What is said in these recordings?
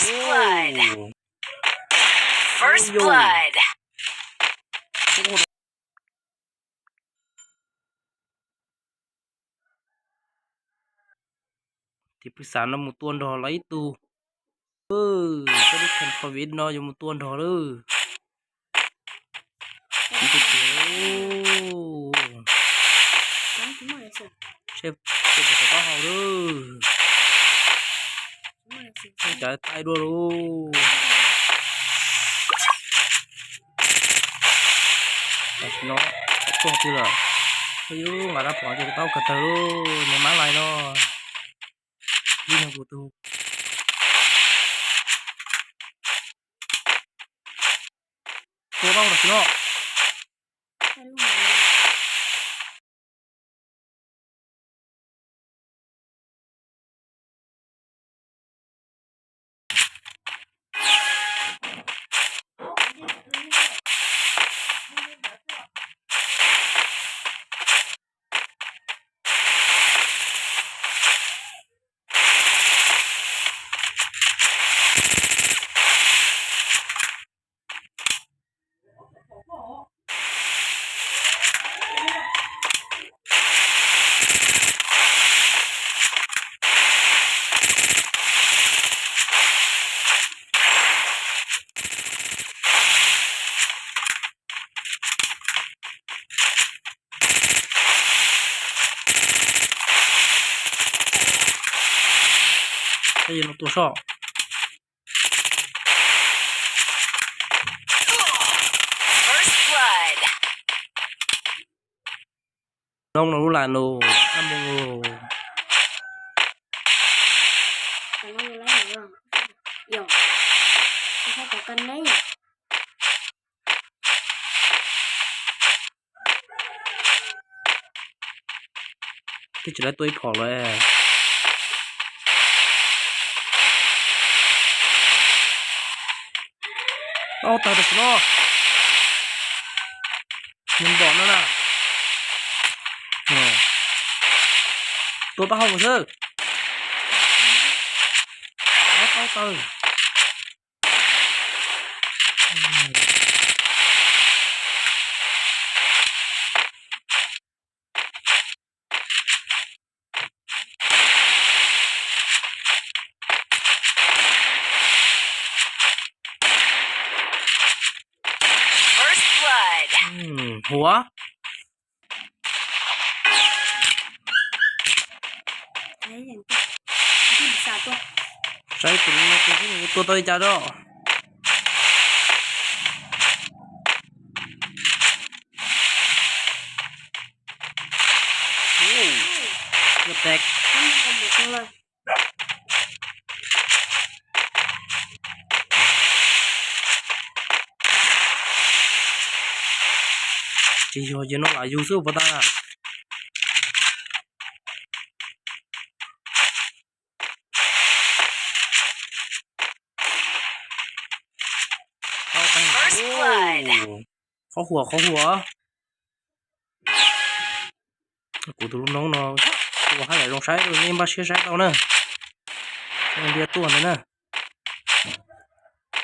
First blood. First blood. Tus pwj xav no mus tua nrog lawv ib tug. Koj lub kheem covid no yuav mus tua nrog lawm. Ib tug tiag. Seb puas tau taub hau lawm. Ua cas taij dua lauj. Tam sim no tuag twg lawm. Yus nqa rab phom ces kuv tau kawg tawg lauj, nws mab lais no. Ib no kuv tus. Tua tau tam sim no. Tus soj. First blood. Noo no lub lais no, ab moos. Twb tsis lawv tua ib phom lawm. Tau tag tam sim no. Nws npom no na. Tua taub hau mus xwb. Tau tag. Huav. Saib tus no tus tua tau li cas rau. Tsis yog yus no lam yus xwb puas tas. Qhov huam, qhov huam. Kuv tus lub noob no, kuv haj yam zoo saib, nej npaj siab saib tau na. Ntiab tuaj ntawd na.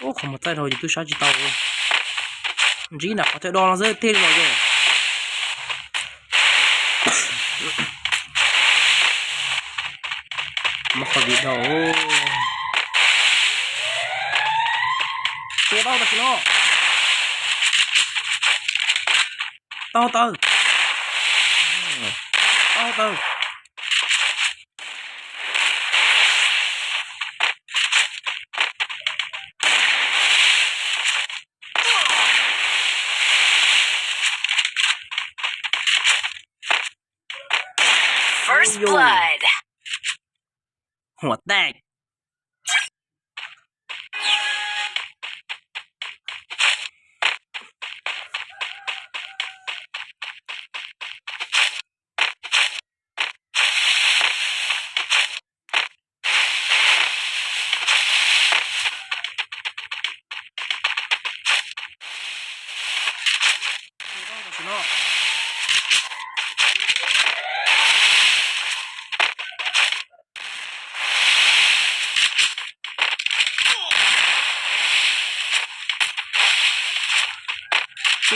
Ub, qhov muag txaij dhau yus twb saib tsis tau. Ntsib nram qhov chaw do no xwb tig los ces. Muab qhov viv dhau. Tua tau tam sim no. Tau tawg. Tau tawg. First blood. Huam tag.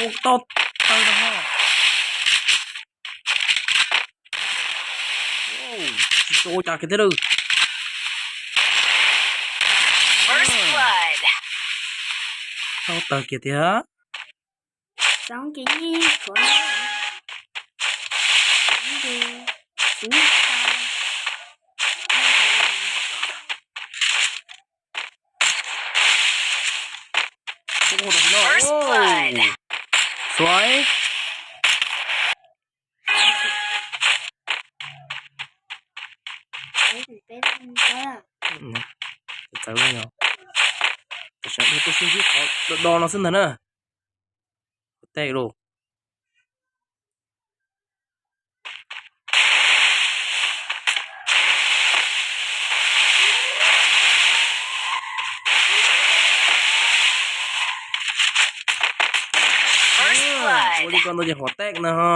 Ua tau tawg no. Tsis tau ua cas kiag thiab lawm. Tau tawg kiag thiab. Xuav. Txawv no yog, sawv daws tuaj sib ntsib qhov do do no xwb ntag na. Tej lus. Ua li ko ntawd ces huam tej no ho.